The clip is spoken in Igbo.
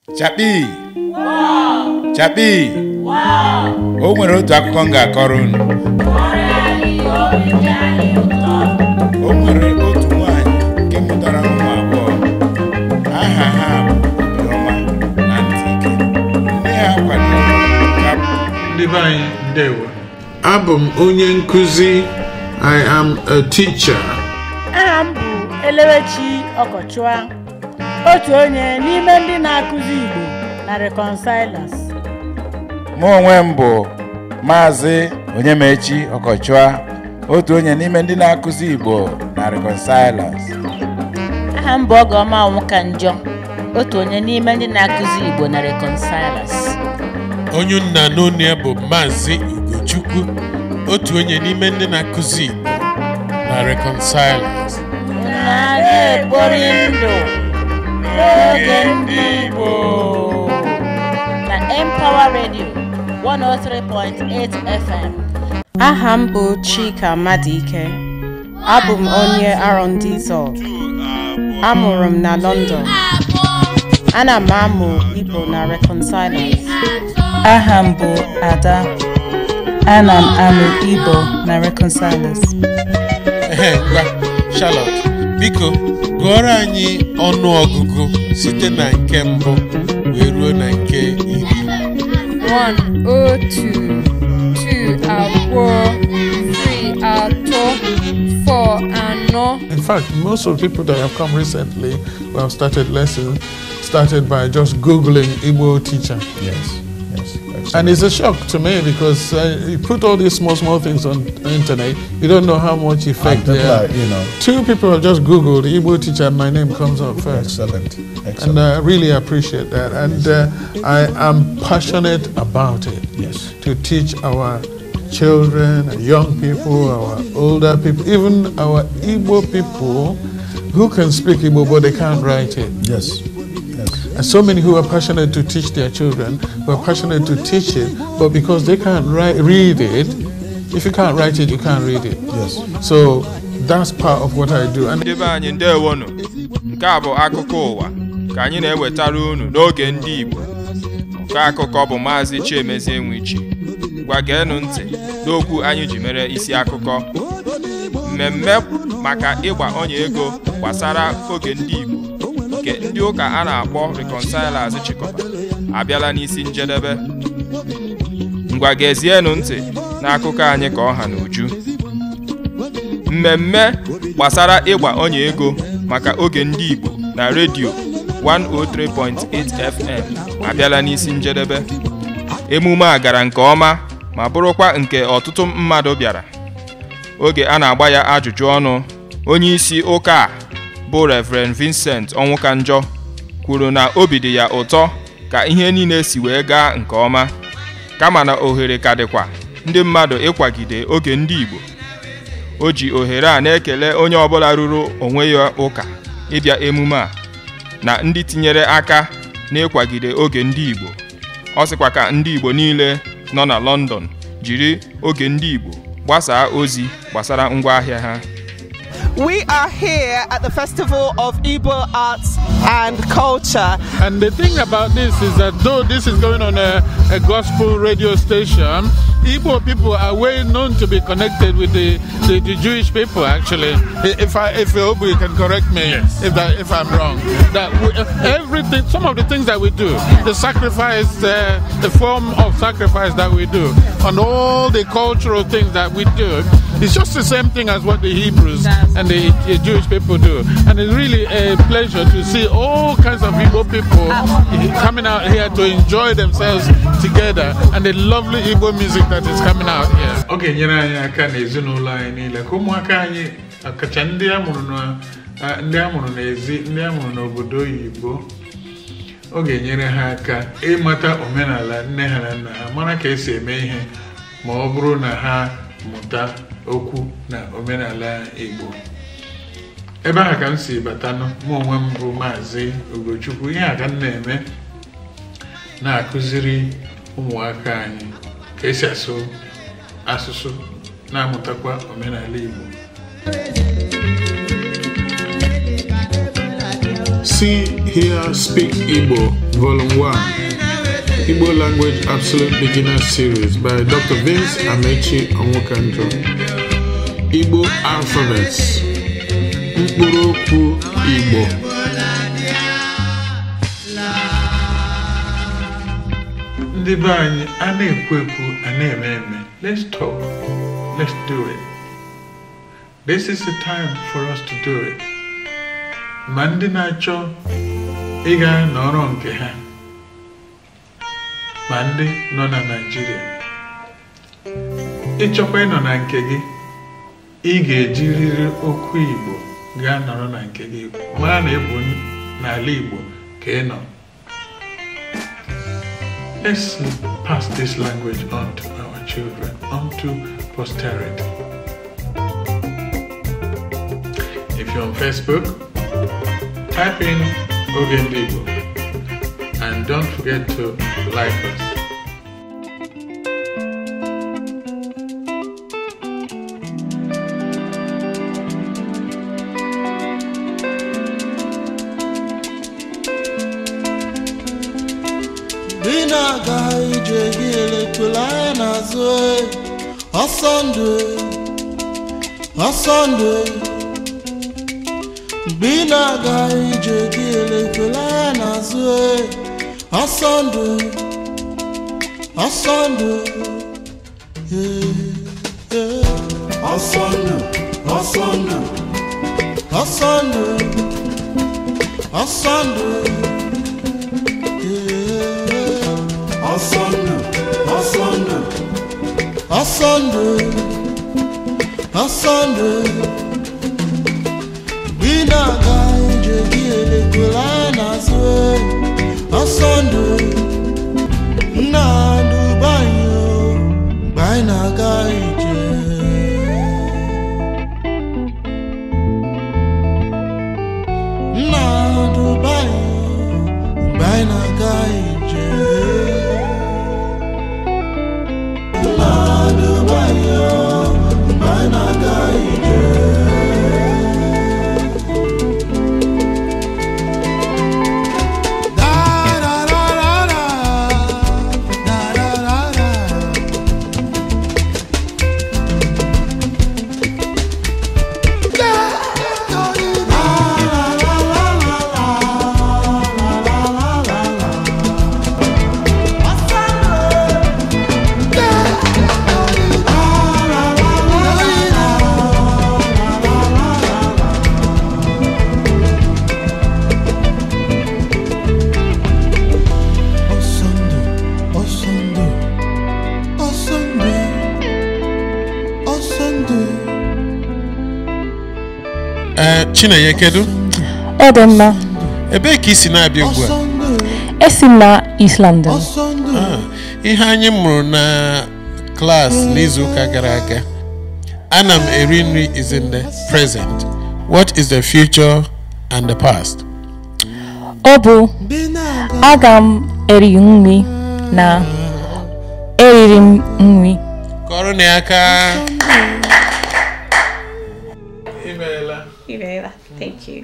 Chapi! Chapi! O nwere otu akụkọ m ga-akọrọ unu. O nwere otu nwaanyị nke mụtara ụmụ abụọ. Aha ha bụ Obiọma na Ntịike. Nne ha kwadoro ka Ndị be anyị, ndewo. Abụ m onye nkụzi. I am a teacher. Aha m bụ Elewechi Ọkọchụa, otu onye n'ime ndị na-akụzi Igbo na Reconcilers. Mụ onwe m bụ Maazị Onyemaechi Ọkọchụa, otu onye n'ime ndị na-akụzi Igbo na Reconcilers. Aha m bụ Ọgọma Onwukanjọ, otu onye n'ime ndị na-akụzi Igbo na Reconcilers. Onye nna n'onu ya bụ Maazị Ugochukwu, otu onye n'ime ndị na-akụzi Igbo na Reconcilers. Na-aga ekpori ndụ n'oge ndị Igbo na Empower Radio 103.8 FM. Aha m bụ Chika Madike. Abụ m onye Arundel. Amụrụ m na London. Ana m amụ Igbo na Reconcilers. Aha m bụ Ada. Ana m amụ Igbo na Reconcilers. Ehe, ngwa Charlotte, biko gụọrọ anyị ọnụ ọgụgụ site na nke mbụ wee ruo na nke 10. 1, otu, 2, abụọ, 3, atọ, 4, anọ. In fact, most of the people that have come recently who have started lessons started by just Googling Igbo teacher. Yes. Excellent. And it's a shock to me because you put all these small, small things on the internet, you don't know how much effect And people they are. are. Two people have just Googled Igbo teacher and my name comes up first. Excellent. Excellent. And I really appreciate that. And I am passionate about it. Yes. To teach our children, young people, our older people, even our Igbo people who can speak Igbo but they can't write it. Yes. Yes. And so many who are passionate to teach their children, who are passionate to teach it, but because they can't read it, if you can't write it, you can't read it. Yes. So that's part of what I do. And Ndị be anyị, ndewonụ. Nke a bụ akụkọ ụwa ka anyị na-ewetara unu n'oge ndị Igbo. Nke akụkọ bụ Maazị Chiemezie Nwichi. Gwa geenụ ntị n'okwu anyị ji mere isi akụkọ. Mmemme maka ịgba ọnya ego gbasara oge ndị Igbo nke ndị ụka a na-akpọ Reconcilers chịkọba abịala n'isi njedebe. Ngwa gezienụ ntị n'akụkọ anyị ka ọ ha n'uju. Mmemme gbasara ịgba ọnya ego maka oge ndị Igbo na redio 103.8 FM abịala n'isi njedebe. Emume a gara nke ọma ma bụrụkwa nke ọtụtụ mmadụ bịara. Oge a na-agba ya ajụjụ ọnụ, onye isi ụka a bụ Reverend Vincent Onwukanjọ kwuru na obi dị ya ụtọ ka ihe niile si wee gaa nke ọma, kama na ohere ka dịkwa ndị mmadụ ịkwagide oge ndị Igbo. O ji ohere a na-ekele onye ọbụla ruru onwe ya ụka ịbịa emume a na ndị tinyere aka n'ịkwagide oge ndị Igbo. Ọ sịkwa ka ndị Igbo niile nọ na London jiri oge ndị Igbo gbasaa ozi gbasara ngwaahịa ha. We are here at the Festival of Igbo Arts and Culture. And the thing about this is that though this is going on a gospel radio station, Igbo people are well known to be connected with the Jewish people, actually. If Obi can correct me, Yes. if I'm wrong, that we, everything, some of the things that we do, the sacrifice, the form of sacrifice that we do, and all the cultural things that we do, it's just the same thing as what the Hebrews and the Jewish people do. And it's really a pleasure to see all kinds of Igbo people coming out here to enjoy themselves together and the lovely Igbo music that is coming out here. Ọ ga-enyere anyị aka n'ezinụlọ anyị niile ka ụmụaka anyị, ọkacha ndị a mụrụ na ndị a mụrụ n'ezi, ndị a mụrụ n'obodo oyibo, ọ ga-enyere ha aka ịmata omenala nne ha na nna ha, mara ka esi eme ihe ma ọ bụrụ na ha mụta okwu na omenala Igbo. Ebe ahụ ka m si batanụ. Mụ onwe m bụ Maazị Ugochukwu. Ihe a ka m na-eme, na-akụziri ụmụaka anyị ka esi asụ asụsụ, na-amụtakwa omenala Igbo. See, Hear, Speak Igbo, Volume 1, Igbo Language Absolute Beginner Series by Dr. Vince Amechi Onwukanjo. Igbo Alphabets, Mkpụrụ Okwu Igbo. Ndị be anyị a na-ekwu ekwu a na-eme eme. Let's talk. Let's do it. This is the time for us to do it. Ma ndị na-achọ ịga nọrọ nke ha, ma ndị nọ na Naịjirịa. Ịchọkwa ịnọ na nke gị, ị ga-ejirịrị okwu Igbo gaa nọrọ na nke gị, mara na ị bụ n'ala Igbo ka ị nọ. Let's pass this language on to our children, on to posterity. If you're on Facebook, type in Oge Ndi Igbo and don't forget to like us. Mgbe ị na-aga ije gị elekwela anya n'azụ e, ọsọ ndụ e, ọsọ ndụ e. Mgbe ị na-aga ije gị elekwela anya n'azụ e, ọsọ ndụ e, ọsọ ndụ e, e, ọsọ ndụ, ọsọ ndụ, ọsọ ndụ, ọsọ ndụ e. Ọsọ ndụ, ọsọ ndụ, ọsọ ndụ, ọsọ ndụ. Mgbe ị na-aga ije gị elekwela anya n'azụ e, ọsọ ndụ. Nna duba anyị o, mgbe anyị na-aga ije. Nna duba anyị o, mgbe anyị na-aga ije. Nna duba anyị o, mgbe anyị na-aga ije. Da da da da da, da da da da. Ọsọ ndụ, ọsọ ndụ, ọsọ ndụ, ọsọ ndụ. Ee, Chinenye, kedu? Ọ dị mma. Ebee ka i si na-abịa ugbu a? Esi m na East London. Ah, ihe anyị mụrụ na klaasị n'izuụka gara aga, ana m eri nri is in the present. What is the future and the past? Ọ bụ aga m eri nri na eriri m nri. Kọrọ na ya aka. Imeela. Imeela. Thank you.